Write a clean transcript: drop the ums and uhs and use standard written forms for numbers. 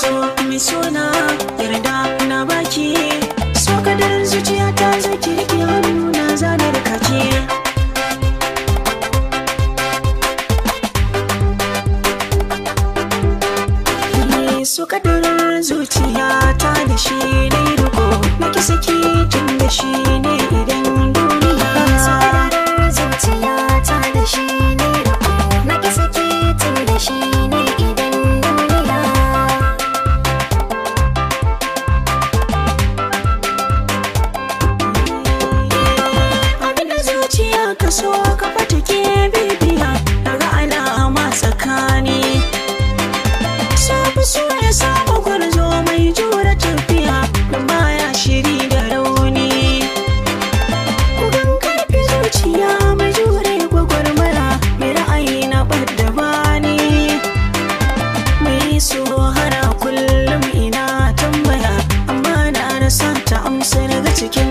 So mai suna yarda na baki, so kadarin zuciya ta zo ki rike hannu na zanar kaki. So kadarin zuciya ta da shi na riko, na ki saki tun da shi ne idan duniya. So kadarin zuciya ta da shi ne riko, na ki saki tun da shi ne idan duniya. Abinda zuciya ka so ka fata ke bibiya, daga alama tsakani. So ya samu gwarzo mai jure tafiya, da baya shiri da rauni. Kugan karfi zuciya mai jure gwagwarmaya, mai ra'ayi na ɓadda bani. Mai so hara kullum ina tambaya, amma na rasa ta amsa daga cikin